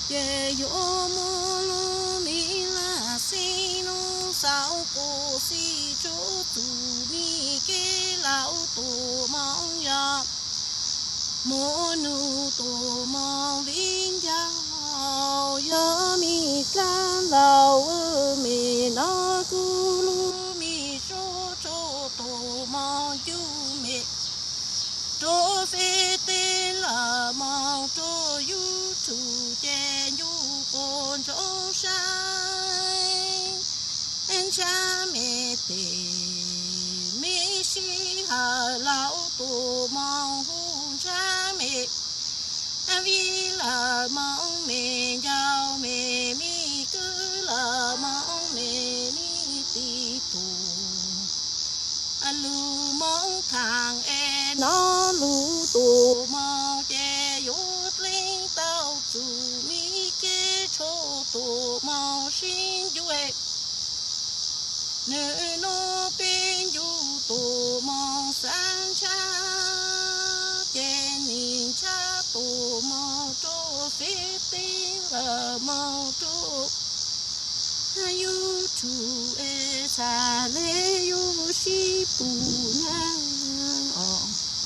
Ces yuav muaj lub me laj xib nub xaus quas xib tsuj txug me kev laus tus moos yog mus nug tus moos viv ncaus. Yog me dlaab laug me nov kuv lub me suab rua tus moos cuj me rua feb teb laj moos rua YouTube ces ncu quas ntsoov saib. Ntshaw me tes me sij hawm laus tus moos hu ntshaw me vij laj moos me ncaus me me kwv laj moos me me tij tus lug moos thaam es nov lug tus moos ces yuav dleeg tau txug me kev tshuav tus moos sib ncu. Nwg nub peb ncu tus moos xaav ntshaw ces nim ntshaw tus moos rua feb teb laj moos rua YouTube es xaav le yuav sib pum nyaab os.